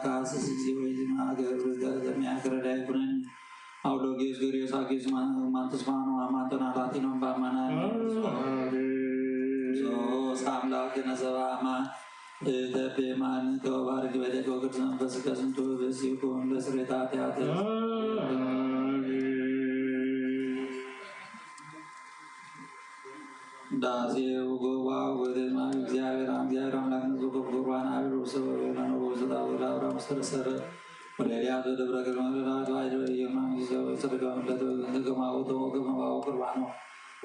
ካስስ እግዚኦ ወይ ዝማገር ዘሚያ ክረዳ ይኩነን። አውሎጊዮስ ገሪዮስ አጊዮስ ማንተስፋኖ አማንቶና ላቲኖን ባማና ሶስ አምላክ ነዘባማ እተቤማን ከወባርክ በደቆ ቅዱስ መንፈስ ከስንቱ ብእሲኩም ለስሬታ ኃጢአት ዳሴ ውጎባ ወደማ እግዚአብሔር እግዚአብሔር አምላክ ንጹህ ቁርባን አብሮ ሰው የሆነ ነው። ወዘታ ወደ አብርሃም ስተረሰረ ወደ ኤልያስ ወደ ደብረ ገርመ ወደ ዳዊት ወደ ኢዮርብዓም ይዘው ጸድቀው እንደተገማው ተወገመ ቁርባኑ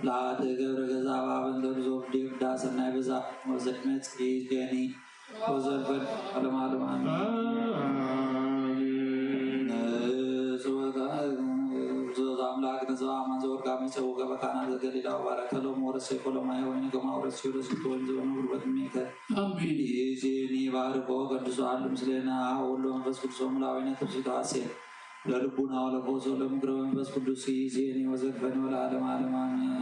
ለአት ገብረ ገዛ ባበን ተብዞ ዴብ ዳሰናይ በዛ ወዘድመጽ ይገኒ ወዘልፈን ዓለም ዓለም አሜን። ንጹህ አምላክ ንጹህ አማን ዘወርቃ ሚጸው ገበካና ዘገሊላ ወባረከ ሎም ወረሰ ኮሎማይ ወይነ ገማ ወረሰ ወደ ስንት ወይም ዘሆነ ጉልበት ሚከ አሜን። ይዜኒ ባርኮ ቅዱስ አሉ ምስሌና ሁሉ መንፈስ ቅዱስ ሙላዊነ ትብሲቶ ሐሴት ለልቡና ወለቦሶ ለምክረ መንፈስ ቅዱስ ይዜኒ ወዘልፈን ወለዓለም ዓለም አሜን።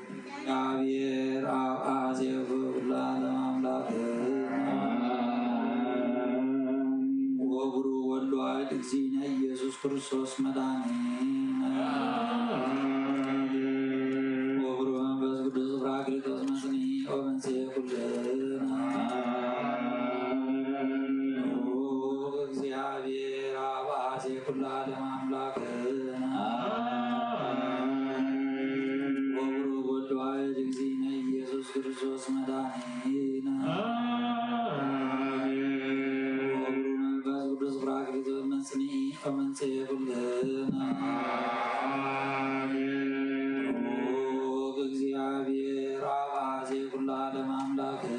እግዚአብሔር አብ አዜብ ለዓለም አምላክ ወብሩ ወልድ ዋሕድ እግዚእነ ኢየሱስ ክርስቶስ መድኃኒነ ወብሩ መንፈስ ቅዱስ ጳራቅሊጦስ መጽንዒ ወመንጽሔ ኩልነ እግዚአብሔር አብ አዜ ኩሉ ዓለም አምላክነ ወብሩክ ወልድ ዋሕድ እግዚእነ ኢየሱስ ክርስቶስ መድኃኒነ ወብሩክ መንፈስ ቅዱስ ጳራቅሊጦስ መጽንዒ ወመንጽሔ ኩልነ ብሩክ እግዚአብሔር አብ አዜ ኩሉ ዓለም አምላክነ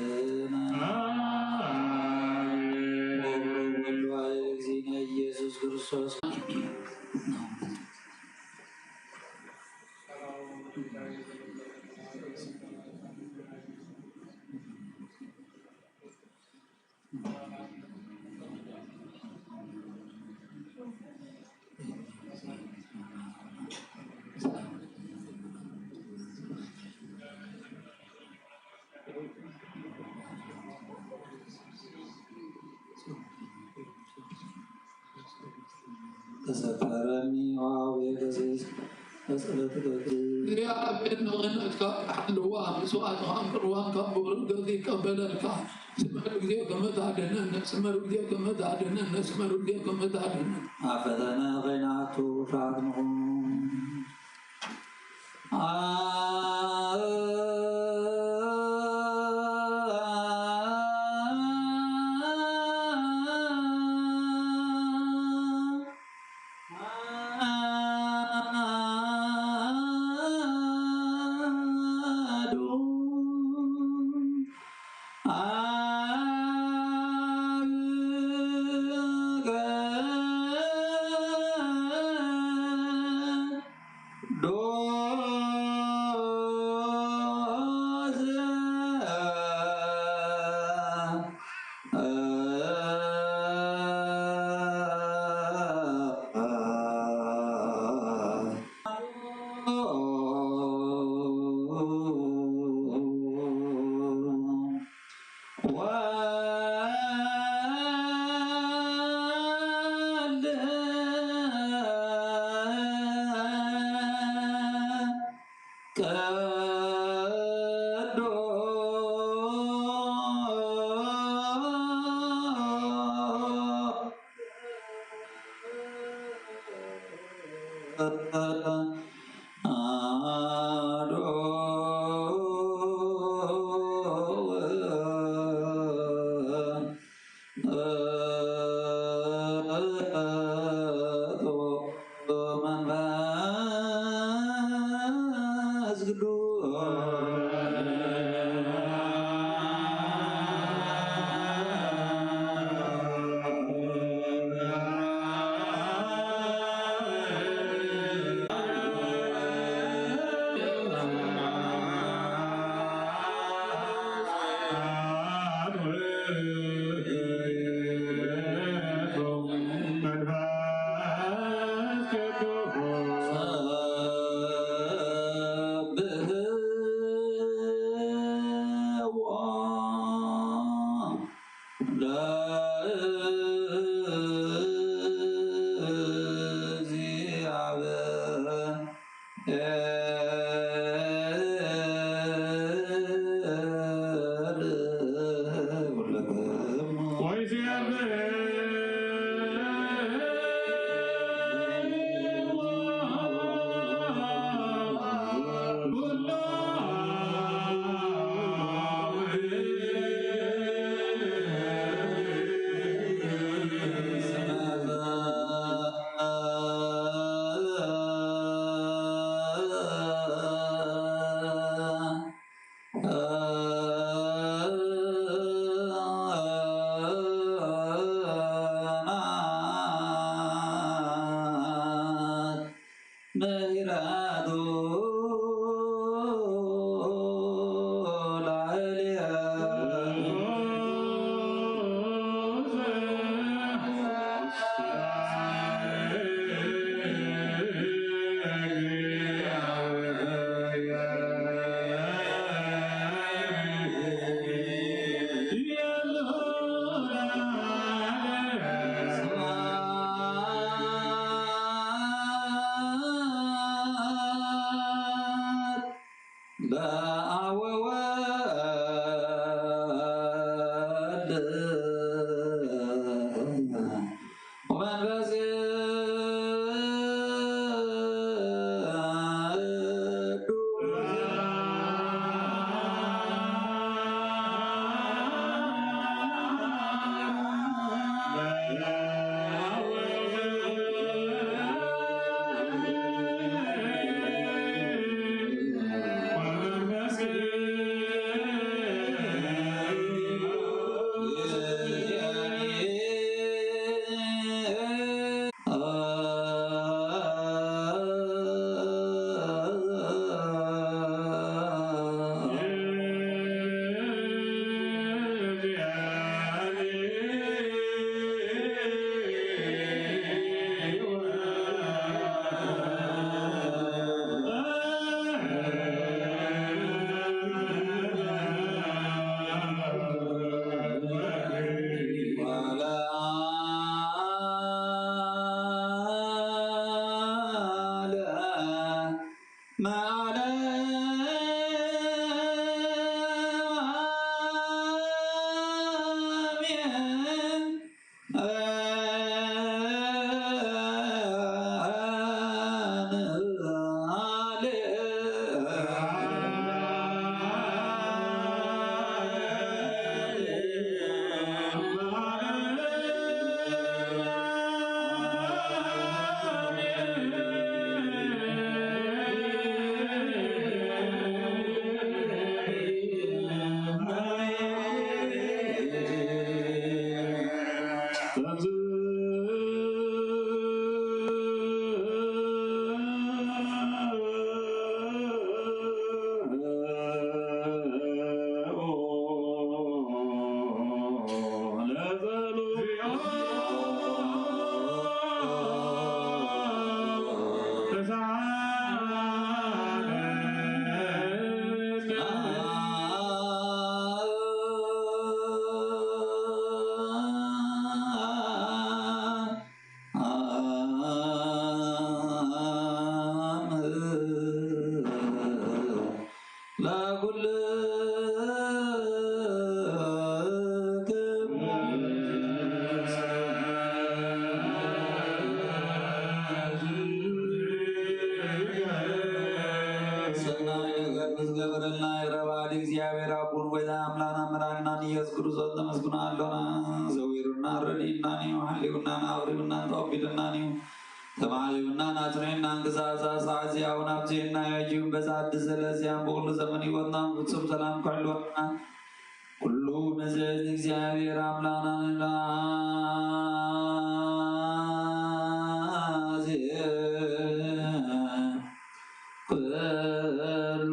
ወብሩክ ወልድ ዋሕድ እግዚእነ ኢየሱስ ክርስቶስ ተዘከረኒ ኦ አቡየ ቀሲስ በጸሎትከ። እግዚአብሔር ምሕረትካ ሓልዋ፣ መስዋዕትኻን ቅርባንካ ብብሩክ ገጽ ይቀበለልካ። ስመር እግዚኦ ከመ ታድነነ፣ ስመር እግዚኦ ከመ ታድነነ፣ ስመር እግዚኦ ከመ ታድነነ። ኣብ ፈተነ ከይንኣቱ ፍርሃት ንኹን። በአብ ወወልድ ወመንፈስ ሰናይ ነገር ንዝገበረልና የረባዲ እግዚኣብሔር ኣቦን ጎይታ ኣምላኽና መድኃኒናን ኢየሱስ ክርስቶስ ነመስግኖ ኣሎና። ዘዊሩና ረድኢናን እዩ፣ ሓሊውናን ኣቕሪቡናን ተቐቢሉናን እዩ። ተማዕሊውናን ኣጽኒዕናን ክሳብ እዛ ሰዓት እዚኣ እውን ኣብዚኤና እዩ። በዛ ዕድል ዘለዚኣን ብኹሉ ዘመን ህይወትና ፍጹም ሰላም ክሕልወና ኩሉ ምሕረት እግዚኣብሔር ኣምላኽና ንላዜ ኩሉ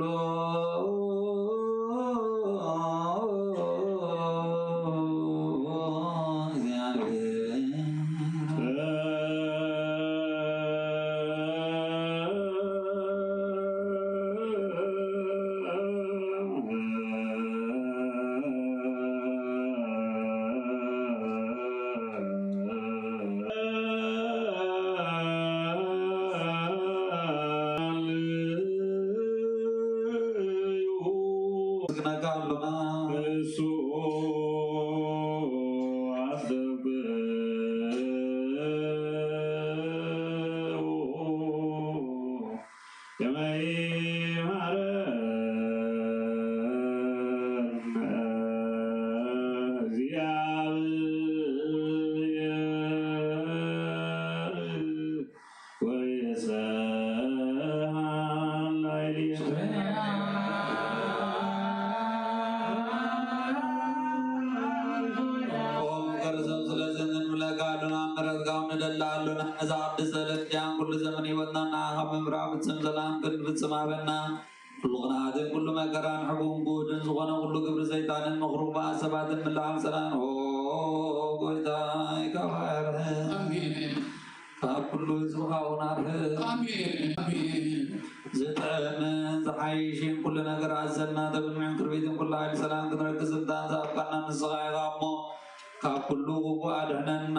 ነመስግነካ ኣሎና። እሱ ኣስተብቅዑ ከመ ይመሃረነ እግዚአብሔር። ወይሰሃን ላዕሌነ። ኦም ገርዘም ስለዚ እንምለካ ኣሉና፣ ምሕረትካ ንደሊ ኣሉና። ነዛ ቅድስተ ለትያን ኩሉ ዘመን ህይወትና ንዓኻ ብምብራኽ ፍጽም ሰላም ክንፍጽም ሃበና። ኩሉ ቅንዓትን ኩሉ መከራን ሕቡን ጉድን ዝኾነ ኩሉ ግብሪ ሰይጣንን ምኽሩ ክፍኣት ሰባትን ምልዓል ጸላእን። ኦ ጎይታይ፣ ካብ ሃርህ ኣሜን። ካብ ኩሉ ህዝብኻ እውን ኣርህቕ። ኣሜን፣ ኣሜን። ዝጥዕምን ዝሓይሽን ኩሉ ነገር ኣዘና ተብል ምዕንክር ቤትን ኩሉ ሓይሊ ሰላም ክንረክብ ስልጣን ዝሃብካና ንስኻ ኢኻ እሞ፣ ካብ ኩሉ ክፉእ ኣድሕነና፣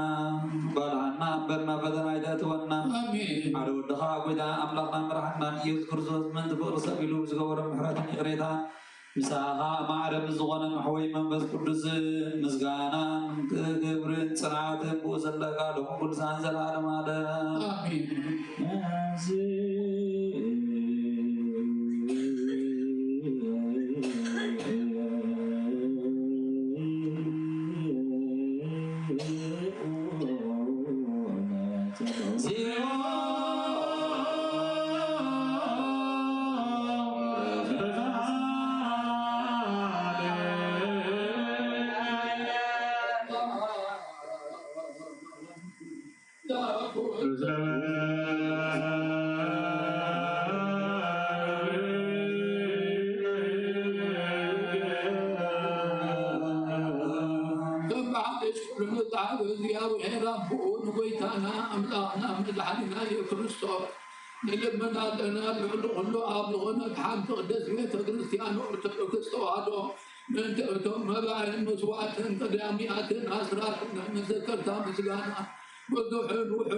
ባልሃና እምበር ናብ ፈተና ኣይተእትወና። ኣሜን። ሓደ ወድኻ ጎይታ ኣምላኽና መራሕናን ኢየሱስ ክርስቶስ ምእንቲ ፍቕሪ ሰብ ኢሉ ዝገበሮ ምሕረትን ይቕሬታ ምሳኻ ማዕረ ምስ ዝኾነ መሕወይ መንፈስ ቅዱስ ምስጋናን ክብርን ጽንዓትን ብኡ ዘለካ ሎም ኩልሳን ዘላለም ኣለ። ኣሜን። ተባዕሽ ኩሉ ንጣብ እግዚኣብሔር ኣቦኡ ንጎይታና ኣምላኽና መድሓኒና ኢየሱስ ክርስቶስ ንልምናለና ልዕሊ ኩሉ ኣብ ዝኾነት ሓንቲ ቅድስት ቤተ ክርስቲያን ኦርቶዶክስ ተዋህዶ ምእንቲ እቶም መባእን መስዋዕትን ቀዳሚያትን ኣስራትን ናይ መዘከርታ ምስጋና ብዙሕን ውሑድ